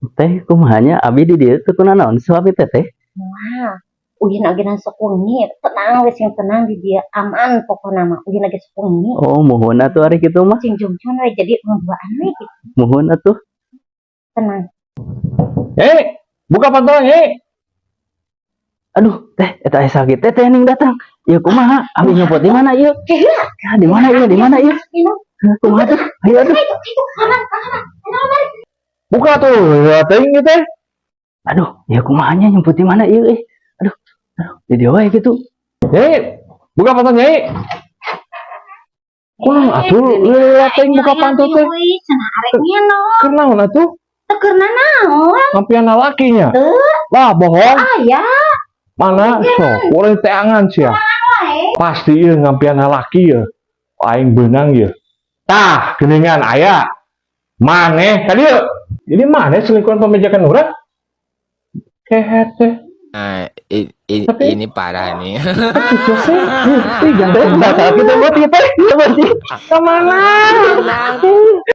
Teh, kumaha nya, abi di dieu teu kunanaon suami teteh? Wah, uyin agenan sok wengi, tenang we, sing tenang, di dieu aman pokona mah. Uyin lagi sok wengi. Oh, muhun atuh ari kitu mah. Sing jungcun we, jadi duaan we gitu. Muhun atuh. Tenang. Eh, buka pantolnya, eh. Aduh, teh, eta aya sakit teh, teh ning datang. Ieu kumaha? Abi nyumput di mana ieu? Heula. Ya, di mana ieu? Di mana ieu? Kumaha tuh? Ayo aduh. Itu itu aman aman aman. Buka tuh, ya teuing ieu teh. Aduh, ya kumaha nya, nyumput di mana ieu eh? Aduh, aduh, di dieu wae gitu. Nyai, buka pantolnya, Nyai. Kunaon atuh lila teuing buka panto teh? Cenah arek nginum. Keur naon atuh? Teu keur nanaon. Ngampian lalaki nya. Teu. Lah, bohong. Aya. Mana sok, urang teangan sia. Wae. Pasti ieu ngampian lalaki ya. Aing beunang ieu. Tah, geuningan aya. Maneh ka dieu. Jadi maneh selingkuhan pamajikan urang? Kehet teh. Nah, ini parah nih. Ih, jangan Teh, salah kitu berarti teh. Berarti. Kemana?